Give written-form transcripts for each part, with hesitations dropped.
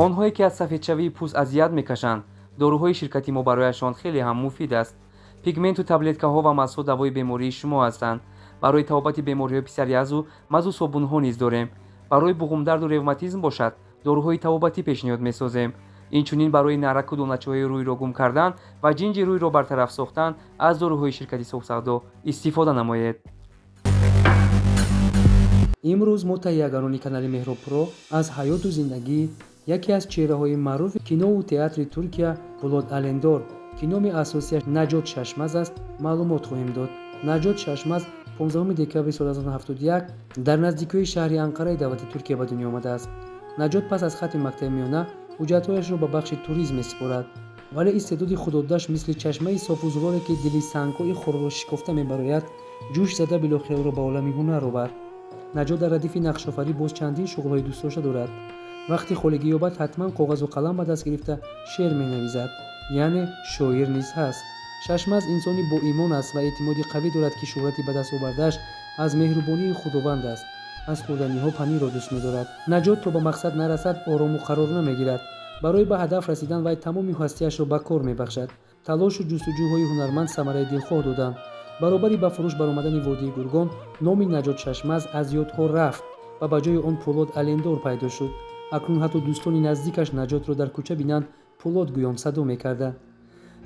Онҳое, ки аз сафедшавии пӯст азият мекашанд, доруҳои ширкати мо барояшон хеле ҳам муфид аст. Пигменту таблеткаҳо ва мазҳо давои бемории шумо ҳастанд. Барои табобати бемориҳои псориазу мазу собунҳо низ дорем. Барои буғумдарду ревматизм бошад, доруҳои табобатӣ пешниҳод месозем. Инчунин барои нараку доначаҳои рӯйро гум кардан ва ҷинҷи рӯйро бартараф сохтан аз доруҳои ширкати Соҳсавдо истифода намоед. Имрӯз мо, таҳиягарони канали Меҳробпро, аз ҳаёту зиндагии яке аз чеҳраҳои маъруфи кинову театри Туркия, Пулод Алемдор, ки номи асосияш Наҷот Шашмаз аст, маълумот хоҳем дод. Наҷот Шашмаз 15 декабри соли 1971 дар наздикиҳои шаҳри Анқараи давлати Туркия ба дунё омадааст. Наҷот пас аз хатми мактаби миёна ҳуҷҷатҳояшро ба бахши туризм месупорад, вале истеъдоди худододаш, мисли чашмаи софу зулоле, ки дили сангҳои хорро шикофта мебарояд, ҷӯш зада, билохира ӯро ба олами ҳунар овард. Наҷот дар радифи нақшофарӣ боз чандин шуғлҳои дӯстдошта дорад. Вақти холигӣ ёбад, ҳатман коғазу қалам ба даст гирифта, шеър менавизад, яъне шоир низ ҳаст. Шашмаз инсони боимон аст ва эътимоди қавӣ дорад, ки шӯҳрати ба даст овардааш аз меҳрубонии Худованд аст. Аз хӯрданиҳо панирро дӯст медорад. Наҷот то ба мақсад нарасад, орому қарор намегирад. Барои ба ҳадаф расидан вай тамоми ҳастияшро ба кор мебахшад. Талошу ҷустуҷӯҳои ҳунарманд самараи дилхоҳ доданд. Баробари ба фурӯш баромадани «Водии Гургон» номи Наҷот Шашмаз аз ёдҳо рафт ва ба ҷои он Пулод Алемдор пайдо шуд. Акнун ҳатто дӯстони наздикаш Наҷотро дар кӯча бинанд, Пулод гӯён садо мекарданд.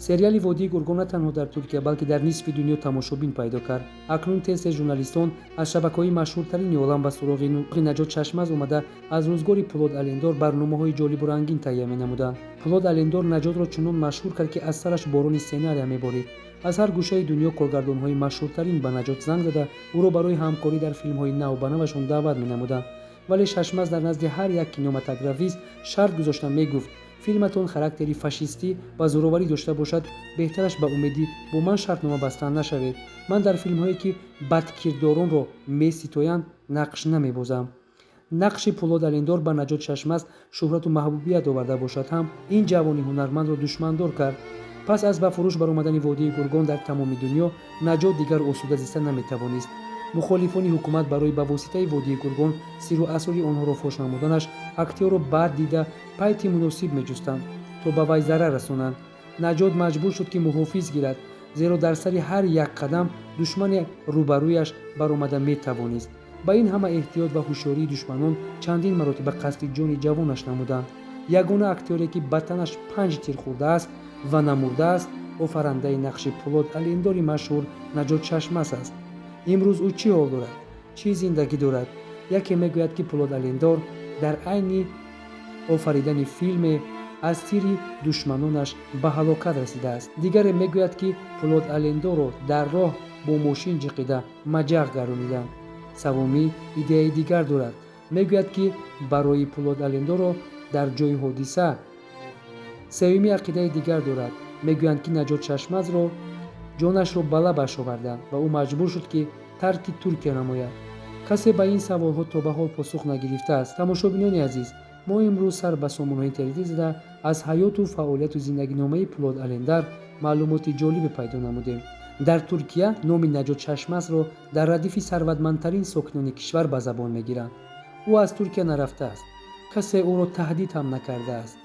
Сериали «Водии Гургон» на танҳо дар Туркия, балки дар нисфи дунё тамошобин пайдо кард. Акнун тез тез журналистон аз шабакаҳои машҳуртарини олам ба суроғи Наҷот Шашмаз омада, аз рӯзгори Пулод Алемдор барномаҳои ҷолибу рангин таҳия менамуданд. Пулод Алемдор Наҷотро чунон машҳур кард, ки аз сараш борони сценария меборид. Аз ҳар гӯшаи дунё коргардонҳои машҳуртарин ба Наҷот занг зада, ӯро барои ҳамкорӣ дар филмҳои навбанавашон даъват менамуданд. Вале Шашмаз дар назди ҳар як кинематографист шарт гузошта мегуфт: «Филматон характери фашистӣ ва зӯроварӣ дошта бошад, беҳтараш ба умеди бо ман шартнома бастан нашавед. Ман дар филмҳое, ки бадкирдоронро меситоянд, нақш намебозам». Нақши Пулод Алемдор ба Наҷот Шашмаз шӯҳрату маҳбубият оварда бошад ҳам, ин ҷавони ҳунармандро душмандор кард. Пас аз ба фурӯш баромадани «Водии Гургон» дар тамоми дунё, Наҷот дигар осуда зиста наметавонист. Мухолифони ҳукумат барои ба воситаи «Водии Гургон» сирру асрори онҳоро фош намуданаш актёрро бад дида, пайти муносиб меҷустанд, то ба вай зарар расонанд. Наҷот маҷбур шуд, ки муҳофиз гирад, зеро дар сари ҳар як қадам душмане рӯбарӯяш баромада метавонист. Ба ин ҳама эҳтиёт ва ҳушёрии душманон чандин маротиба қасди ҷони ҷавонаш намуданд. Ягона актёре, ки ба танаш панҷ тир хӯрдааст ва намурдааст, офарандаи нақши Пулод Алемдори машҳур Наҷот Шашмаз аст. Имрӯз ӯ чӣ ҳол дорад, чӣ зиндагӣ дорад? Яке мегӯяд, ки Пулод Алемдор дар айни офаридани филме аз тири душманонаш ба ҳалокат расидааст. Дигаре мегӯяд, ки Пулод Алемдорро дар роҳ бо мошин ҷиқида, маҷағ гардониданд. Саввумӣ идеяи дигар дорад, мегӯяд, ки барои Пулод Алемдорро дар ҷои ҳодиса. Сеюмӣ ақидаи дигар дорад, мегӯянд, ки Наҷот Шашмазро ҷонашро ба лабаш оварданд ва ӯ маҷбур шуд, ки тарки Туркия намояд. Касе ба ин саволҳо то ба ҳол посух нагирифтааст. Тамошобинони азиз, мо имрӯз сар ба сомонаҳои интернетӣ зада, аз ҳаёту фаъолияту зиндагиномаи Пулод Алемдар маълумоти ҷолибе пайдо намудем. Дар Туркия номи Наҷот Шашмазро дар радифи сарватмандтарин сокинони кишвар ба забон мегиранд. Ӯ аз Туркия нарафтааст, касе ӯро таҳдид ҳам накардааст,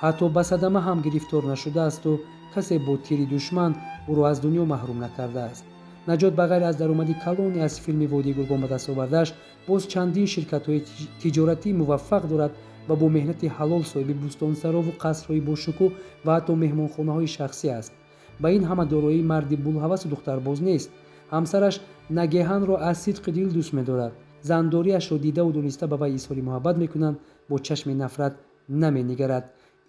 ҳатто ба садама ҳам гирифтор нашудаасту касе бо тири душман ӯро аз дунё маҳрум накардааст. Наҷот ба ғайр аз даромади калоне аз филми «Водии Гургон» ба даст овардааш, боз чандин ширкатҳои тиҷоратии муваффақ дорад ва бо меҳнати ҳалол соҳиби бӯстонсарову қасрҳои бошукӯҳ ва ҳатто меҳмонхонаҳои шахсӣ аст. Ба ин ҳама дороӣ марди булҳавасу духтарбоз нест. Ҳамсараш Нагеҳанро аз сидқи дил дӯст медорад. Зандориашро дидаву дониста ба вай изҳори муҳаббат мекунанд, бо чашми нафрат наменигарад.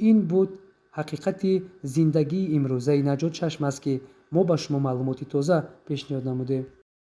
Ин буд ҳақиқати зиндагии имрӯзаи Наҷот Шашмаз, ки мо ба шумо маълумоти тоза пешниҳод намудем.